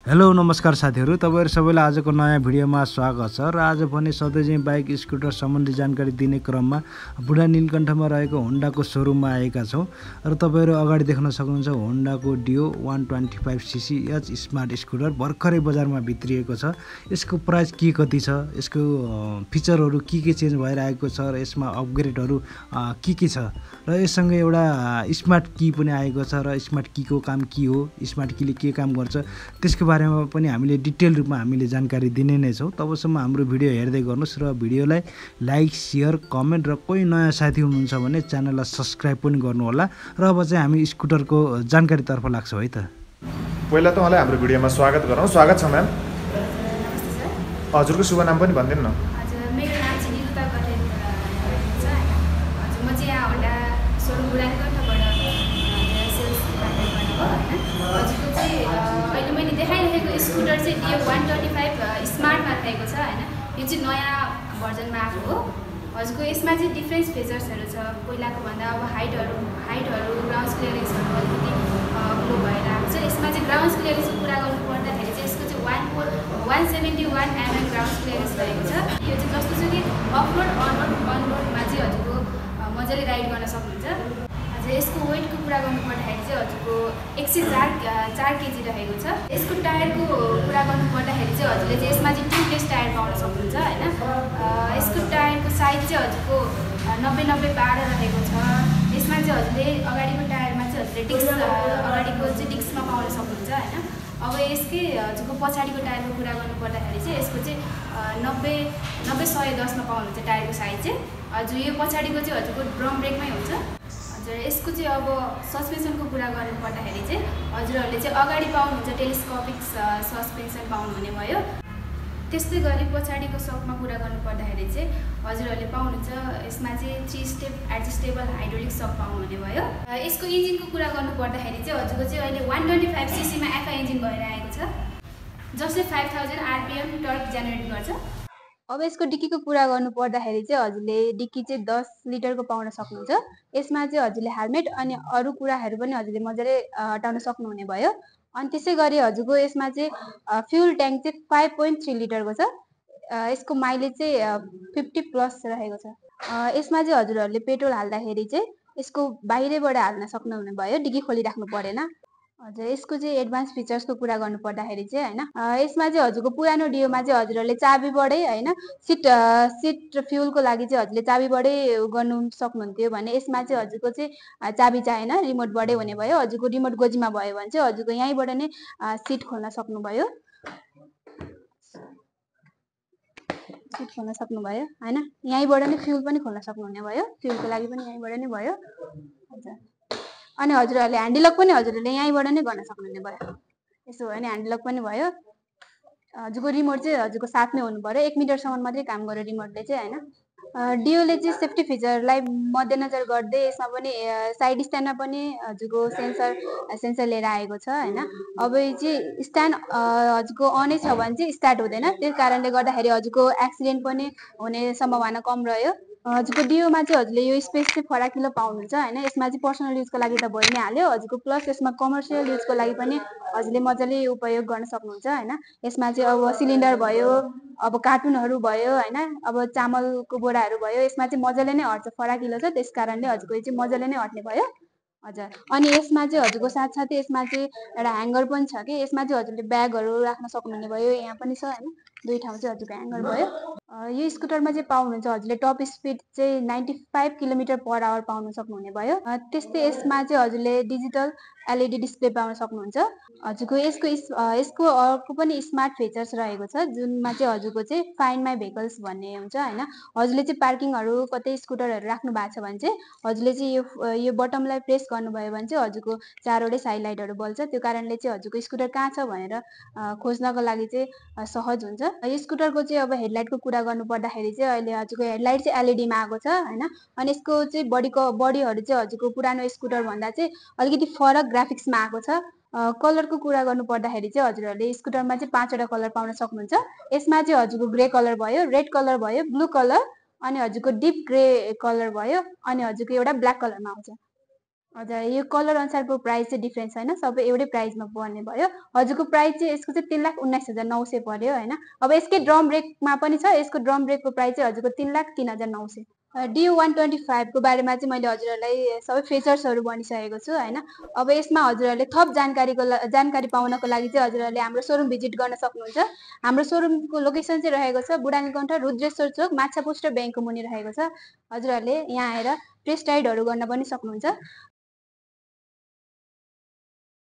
Hello नमस्कार साथीहरु, तपाईहरु सबैलाई आजको नयाँ भिडियोमा स्वागत छ। र आज पनि सधैँझैं बाइक स्कुटर सम्बन्धी जानकारी दिने क्रममा बुढा नीलकण्ठमा रहेको होन्डाको शोरूममा आएका छौं। र तपाईहरु अगाडि देख्न सक्नुहुन्छ होन्डाको Dio 125cc H smart scooter भर्खरै बजारमा भित्रिएको छ। यसको प्राइस कति छ, यसको फिचरहरु के चेन्ज भएर आएको छ र यसमा अपग्रेडहरु के छ र यससँगै एउटा स्मार्ट की पनि आएको छ र स्मार्ट कीको काम के हो, स्मार्ट कीले के काम गर्छ त्यसको बारेमा पनि हामीले डिटेल रूपमा हामीले जानकारी दिने नै छौं। तबसम्म हाम्रो भिडियो हेर्दै गर्नुस् र भिडियोलाई लाइक, शेयर, कमेन्ट र कोही नयाँ साथी हुनुहुन्छ भने च्यानललाई सब्स्क्राइब पनि गर्नु होला। र अब चाहिँ हामी स्कुटरको जानकारीतर्फ लाग्छौं है त। पहिला त उहाँलाई हाम्रो भिडियोमा स्वागत गरौँ। स्वागत छ म्याम। हजुरको शुभ नाम पनि भनिदिनु न। हजुर, मेरो नाम चाहिँ निरुता कटेल छ हैन। हजुर, म चाहिँ यहाँ होन्डा शोरूम बुढानीकण्ठबाट सेल्स डिपार्टमेन्टबाट हो हैन। हजुरको चाहिँ अहिले मैले देखाइरहेको स्कुटर चाहिँ डियो 125 स्मार्टमा रहेको छ हैन। यो चाहिँ नयाँ भर्जनमा आएको हो। हजुरको यसमा चाहिँ डिफ्रेन्ट फिचर्सहरु छ। पहिलाको भन्दा अब हाइटहरु ग्राउन्ड क्लियरेन्सहरु अलिकति लो भएर आएको छ। यसमा चाहिँ ग्राउन्ड क्लियरेन्सको कुरा गर्नु पर्दाखेरि चाहिँ यसको चाहिँ 171 mm ग्राउन्ड क्लियरेन्स रहेको छ। यो चाहिँ जस्तो छ कि अफरोड अनरोडमा चाहिँ हजुरको मजाले राइड गर्न सक्नुहुन्छ। हजुर, यसको वेटको कुरा गर्नु पर्दाखेरि चाहिँ हजुरको 104 केजी रहेको छ। यसको टायरको कुरा गर्नु पर्दाखेरि चाहिँ हजुरले चाहिँ यसमा चाहिँ ट्युबलेस टायर पाउन सक्नुहुन्छ हैन। यसको टायरको साइज चाहिँ हजुरको 90-90 12 रहेको छ। यसमा चाहिँ हजुरले अगाडिको टायरमा चाहिँ हजुरले डिस्क अगाडिको चाहिँ डिस्कमा पाउन सक्नुहुन्छ हैन। अब यसकै हजुरको पछाडिको टायरको कुरा गर्नु पर्दाखेरि चाहिँ यसको चाहिँ 90-110 मा पाउनुहुन्छ टायरको साइज चाहिँ। हजुर, यो पछाडिको चाहिँ हजुरको ड्रम ब्रेकमै हुन्छ। हजुर, यसको चाहिँ अब सस्पेन्सनको कुरा गर्नु पर्दाखेरि चाहिँ हजुरहरूले चाहिँ अगाडि पाउनुहुन्छ टेलिस्कोपिक सस्पेन्सन पाउनुहुने भयो। त्यस्तै गरी पछाडिको सकमा कुरा गर्नु पर्दाखेरि चाहिँ हजुरहरूले पाउनुहुन्छ यसमा चाहिँ 3 स्टेप एडजस्टेबल हाइड्रोलिक सक पाउनुहुने भयो। यसको इन्जिनको कुरा गर्नु पर्दाखेरि चाहिँ हजुरको चाहिँ अहिले 125cc मा एफआई इन्जिन भएर आएको छ, जसले 5000 आरपीएम टर्क जेनेरेट गर्छ। अब यसको डिक्कीको कुरा गर्नु पर्दाखेरि चाहिँ हजुरले डिक्की चाहिँ 10 लिटरको पाउन सक्नुहुन्छ। यसमा चाहिँ हजुरले हेलमेट अनि अरू कुराहरू पनि हजुरले मजाले हटाउन सक्नुहुने भयो। अनि त्यसै गरी हजुरको यसमा चाहिँ फ्युल ट्याङ्क चाहिँ 5.3 लिटरको छ। यसको माइलेज चाहिँ 50 प्लस रहेको छ। यसमा चाहिँ हजुरहरूले पेट्रोल हाल्दाखेरि चाहिँ यसको बाहिरैबाट हाल्न सक्नुहुने भयो, डिक्की खोलिराख्नु परेन। हजुर, यसको चाहिँ एडभान्स फिचर्सको कुरा गर्नु पर्दाखेरि चाहिँ हैन, यसमा चाहिँ हजुरको पुरानो डियोमा चाहिँ हजुरहरूले चाबीबाटै हैन सिट फ्युलको लागि चाहिँ हजुरले चाबीबाटै गर्नु सक्नुहुन्थ्यो भने यसमा चाहिँ हजुरको चाहिँ चाबी चाहिएन, रिमोटबाटै हुने भयो। हजुरको रिमोट गोजीमा भयो भने चाहिँ हजुरको यहीँबाट नै सिट खोल्न सक्नुभयो हैन। यहीँबाट नै फ्युल पनि खोल्न सक्नुहुने भयो, फ्युलको लागि पनि यहीँबाट नै भयो। हजुर, अनि हजुरहरूले ह्यान्डलक पनि हजुरहरूले यहीँबाट नै गर्न सक्नुहुने भयो। यसो हो भने ह्यान्डलक पनि भयो। हजुरको रिमोट चाहिँ हजुरको साथमै हुनु पर्यो, 1 मिटरसम्म मात्रै काम गर्यो रिमोटले चाहिँ हैन। डियोले चाहिँ सेफ्टी फिचरलाई मध्यनजर गर्दै यसमा पनि साइड स्ट्यान्डमा पनि हजुरको सेन्सर लिएर आएको छ हैन। अब यो चाहिँ स्ट्यान्ड हजुरको अनै छ भने चाहिँ स्टार्ट हुँदैन, त्यस कारणले गर्दाखेरि हजुरको एक्सिडेन्ट पनि हुने सम्भावना कम रह्यो। हजुरको डियोमा चाहिँ हजुरले यो स्पेस चाहिँ फराकिलो पाउनुहुन्छ हैन। यसमा चाहिँ पर्सनल युजको लागि त भइ नै हाल्यो। हजुरको प्लस यसमा कमर्सियल युजको लागि पनि हजुरले मजाले उपयोग गर्न सक्नुहुन्छ हैन। यसमा चाहिँ अब सिलिन्डर भयो, अब कार्टुनहरू भयो हैन, अब चामलको बोराहरू भयो, यसमा चाहिँ मजाले नै अट्छ, फराकिलो छ, त्यस कारणले हजुरको यो चाहिँ मजाले नै अट्ने भयो। हजुर, अनि यसमा चाहिँ हजुरको साथसाथै यसमा चाहिँ एउटा ह्याङ्गर पनि छ कि यसमा चाहिँ हजुरले ब्यागहरू राख्न सक्नुहुने भयो। यहाँ पनि छ हैन, 2 ठाउँ चाहिँ हजुरको ह्याङ्गर भयो। यो स्कुटरमा चाहिँ पाउनुहुन्छ हजुरले टप स्पिड चाहिँ 95 km/h पाउन सक्नुहुने भयो। त्यस्तै यसमा चाहिँ हजुरले डिजिटल एलइडी डिस्प्ले पाउन सक्नुहुन्छ। हजुरको यसको अर्को पनि स्मार्ट फिचर्स रहेको छ, जुनमा चाहिँ हजुरको चाहिँ फाइन्ड माई भेहिकल्स भन्ने हुन्छ हैन। हजुरले चाहिँ पार्किङहरू कतै स्कुटरहरू राख्नु भएको छ भने चाहिँ हजुरले चाहिँ यो बटमलाई प्रेस गर्नुभयो भने चाहिँ हजुरको चारवटै साइड लाइटहरू बल्छ। त्यो कारणले चाहिँ हजुरको स्कुटर कहाँ छ भनेर खोज्नको लागि चाहिँ सहज हुन्छ। यो स्कुटरको चाहिँ अब हेडलाइटको कुरा गर्नु पर्दाखेरि चाहिँ अहिले हजुरको हेडलाइट चाहिँ एलइडीमा आएको छ हैन। अनि यसको चाहिँ बडीहरू चाहिँ हजुरको पुरानो स्कुटर भन्दा चाहिँ अलिकति फरक ग्राफिक्समा आएको छ। कलरको कुरा गर्नु पर्दाखेरि चाहिँ हजुरहरूले स्कुटरमा चाहिँ 5वटा कलर पाउन सक्नुहुन्छ। यसमा चाहिँ हजुरको ग्रे कलर भयो, रेड कलर भयो, ब्लू कलर अनि हजुरको डिप ग्रे कलर भयो अनि हजुरको एउटा ब्ल्याक कलरमा आउँछ। हजुर यो कलर अनुसारको प्राइस चाहिँ डिफ्रेन्स छैन, सबै एउटै प्राइसमा पर्ने भयो। हजुरको प्राइस चाहिँ यसको चाहिँ 3,19,900 पर्यो होइन। अब यसकै ड्रम ब्रेकमा पनि छ, यसको ड्रम ब्रेकको प्राइस चाहिँ हजुरको 3,03,900। DU125 को बारेमा चाहिँ मैले हजुरहरूलाई सबै फिचर्सहरू भनिसकेको छु होइन। अब यसमा हजुरहरूले थप जानकारी पाउनको लागि चाहिँ हजुरहरूले हाम्रो सोरुम भिजिट गर्न सक्नुहुन्छ। हाम्रो सोरुमको लोकेसन चाहिँ रहेको छ बुढानीकण्ठ रुद्रेश्वर चोक माछापुष्ट ब्याङ्कको मुनि रहेको छ। हजुरहरूले यहाँ आएर टेस्ट राइडहरू गर्न पनि सक्नुहुन्छ।